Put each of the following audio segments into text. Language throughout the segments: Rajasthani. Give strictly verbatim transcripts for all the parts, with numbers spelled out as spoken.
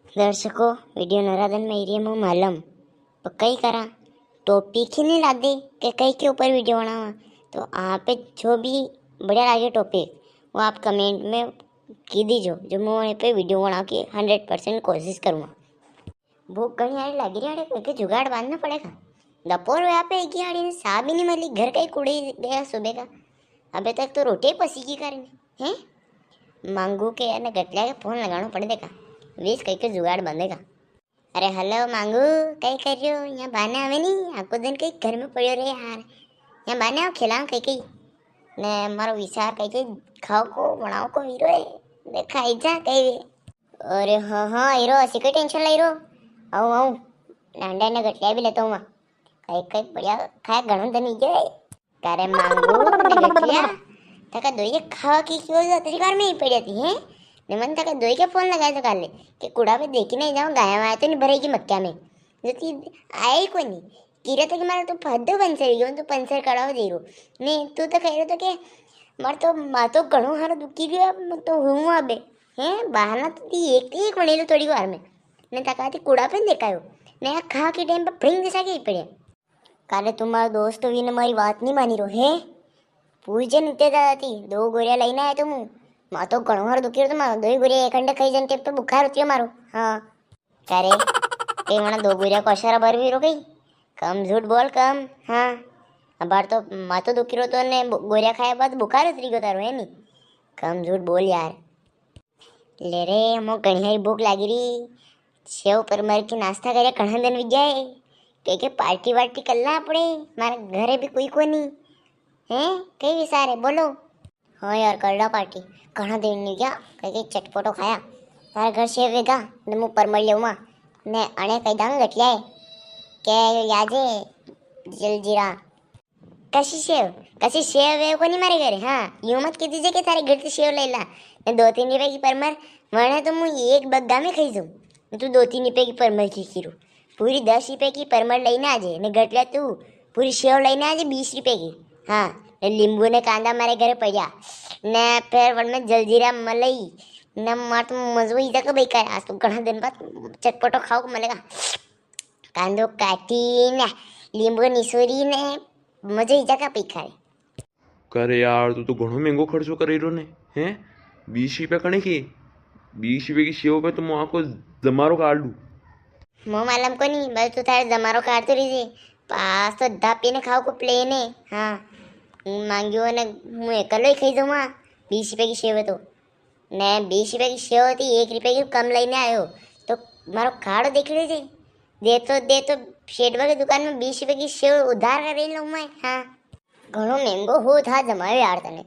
दर्शकों, video नरा दन में आई री है, मूं मालम, पर कई करा, topic ही नी लादे के कई के ऊपर video बनावा। तो आपे जो भी बढ़िया लागे topic, वो आप comment में की दीजो, जो मूं वणी पे video बनावा की hundred percent कोशिश करूँगा। भूख घणी आड़ी लागी री है, कई के जुगाड़ बांधना पड़ेगा। दोपहर हुई पे एक आड़ी ने सा भी नी मिली, घर का ही कुड़े गया सुबह का। अबे तक तो रोटी ही पसी की करनी है। मांगू के अने गटल्या के फोन लगाणो पड़े देखा, वीस कई के जुगाड़ बंदेगा। अरे हेलो मांगू, कई कर रियो? यहाँ बाने आवे नी, आको दिन कई घर में पड़्यो रे यार। यहाँ बाने आओ, खिलाओ कई कई। ने मारो विचार कई कई खाओ को, बनाओ को हीरो है। देखा, आई जा कई वे। अरे हाँ, हाँ, हीरो, असी कई tension ले हीरो। आऊँ, आऊँ। लांडा ने गटल्या भी लेता हूँ मैं। कई कई बढ़िया खाए, घणो दिन हो गयो है। कारे मांगू ने गटल्या, थाका दोई के खावा की क्यों जो अतरी कार में ही पड़ी थी, हैं? ने मन थाका दोई के फोन लगाया था काले, के कुड़ा पे देखी नी जाऊँ, गाया वाया तो नी भरेगी मक्या में। जो ती आया ही कोनी। कीरा तो के मारा तो फद्दो पंचर गयो, तो पंचर कढ़ावा दे रो। ने, तू तो कह रहा था के मार तो मातो घणो हारो दुखी गयो, मैं तो हूँ अबे। हैं? बहाना तो ती एक ती एक बने लो थोड़ी बार में। ने थाका ती कुड़ा पे नी देखायो। ने आ खा के टाइम पे फ्रिंग जैसा के ही पड़े। काले तुम्हारा दोस्त भी ने मारी बात नी मानी रो है। पूछे नी ते दादा थी, दो गोरिया लई ने आया तो मूं। मातो घणो हारो दुखी रो तो मारो, दो ही गोरिया एक अंडे खाई जन ते पे बुखार उतरियो मारो। हाँ। कारे, कई मना दो गोरिया को अशारा भर भी रो गई। कम झूठ बोल कम। हाँ। अबार तो मातो दुखी रो तो ने बु-, गोरिया खाया बाद बुखार उतरी गयो तारो है नी। कम झूठ बोल यार। ले रे, मो घणी हारी भूख लागी री। सेव परमर की नाश्ता करे घणा दिन वई गया है। कई के पार्टी वार्टी कर ला आपणे, मारे घरे भी कोई कोनी। हैं? कई विचार है, बोलो। हाँ यार, कर ला पार्टी। घणा दिन नी गया, कई के चटपटो खाया। तारे घर सेव वेगा, ने मु परमर लेवा। ने अणे कई दांग गटल्या है। के यो याजे जलजीरा। कसी सेव, कसी सेव वेव कोनी मारे घरे। हाँ, यूं मत की दीजे के थारे घर से सेव ले ला। ने दो तीन रुपए की परमर, वरना तो मु एक बग्गा में खाई जाऊं। तू दो तीन रुपए की परमर की खीरू। पूरी दस रुपए की परमर लेने आ जे, ने गटल्या तू पूरी सेव लेने आ जे बीस रुपए की। हाँ, ने लींबू ने कांदा मारे घरे पड़या। ने फिर वन में जलजीरा मलाई। ने मार तो मजो ही तक बेकार। आज तो घणा दिन बाद चटपटो खाओ को मिलेगा। कांदो काटी ने, लींबू निचोरी ने, मजो ही जगह पे खाए। करे यार, तू तो घणो महंगो खर्चो करे रो ने, हैं? बीस रुपया कणे के? बीस रुपया की सेव पे तो मु आको जमारो काट लूं। मो मालूम कोनी, बस तू थारे जमारो काटतो रही जे। पास तो धापी ने खाओ को प्लेन है। हाँ, मांगियो ने, मु एकलो ही खाई जाऊँ, बीस रुपया की सेव है तो। ने बीस रुपया की सेव थी, एक रुपया की कम लेने आयो, तो मारो खाड़ो देख लीजिए। दे तो, दे तो, सेठ बा की दुकान में बीस रुपया की सेव उधार कर रही लूँ मैं। हाँ, घणो महंगो हो था जमायो यार तने।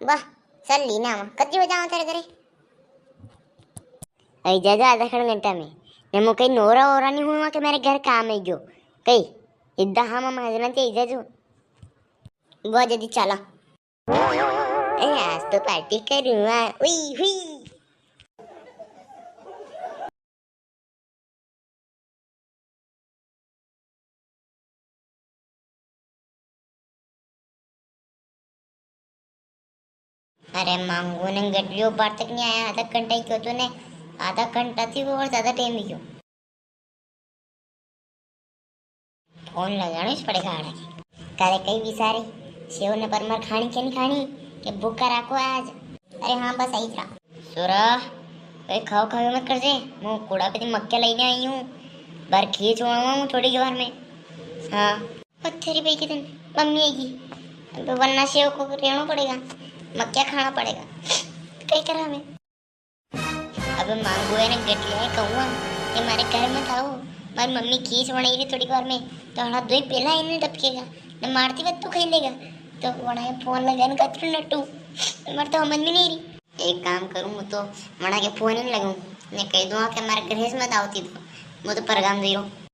वाह, चल लीना, कति बजावा तेरे घरे? आई जा, जा, आधा खड़ घंटा में। ने मु कई नोरा ओरा नी हुआ कि मारे घर काम आई गयो। कई, इद्दा हाँ, मामा हाजना ते आई जा जो। वाह, जल्दी चाला। ए, आज तो पार्टी करूँगा। उई, हुई। अरे मांगू ने गटलियो बार तक नी आया, आधा घंटा ही क्यों तूने, आधा घंटा थी वो और ज्यादा टाइम ही क्यों। फोन लगाणो ही पड़ेगा आड़ा के। काले कई विचारे, सेव ने परमर खाणी के नी खाणी, के भूखा राखो आज। अरे हाँ, बस आई ज रहा। सोरा, कई खाओ खाओ मत कर जे, मु कूड़ा पे ती मक्या लेने आई हूँ। बार खीर चुवाऊँ हूँ थोड़ी के बार में। हाँ। पत्थरी भाई के दिन मम्मी आएगी, अब वरना सेव को रहना पड़ेगा, मक्या खाना पड़ेगा। कई करा मैं। अब मांगू है ने गटलिया है, कहूँगा कि मारे घर मत आओ, मारी मम्मी खीर बनाई रही थोड़ी बार में, तो हड़ा दो ही पेला इन्हें टपकेगा, ने मारती वक्त तू खाई लेगा। तो वणा फोन लगा ने कतरू नटू, मारे तो समझ में नी रही। एक काम करूँ, मु तो वणा के फोन ही नी लगाऊँ, ने कह दूँ कि मारे घर से मत आवती, मु तो परगाम दे रहा।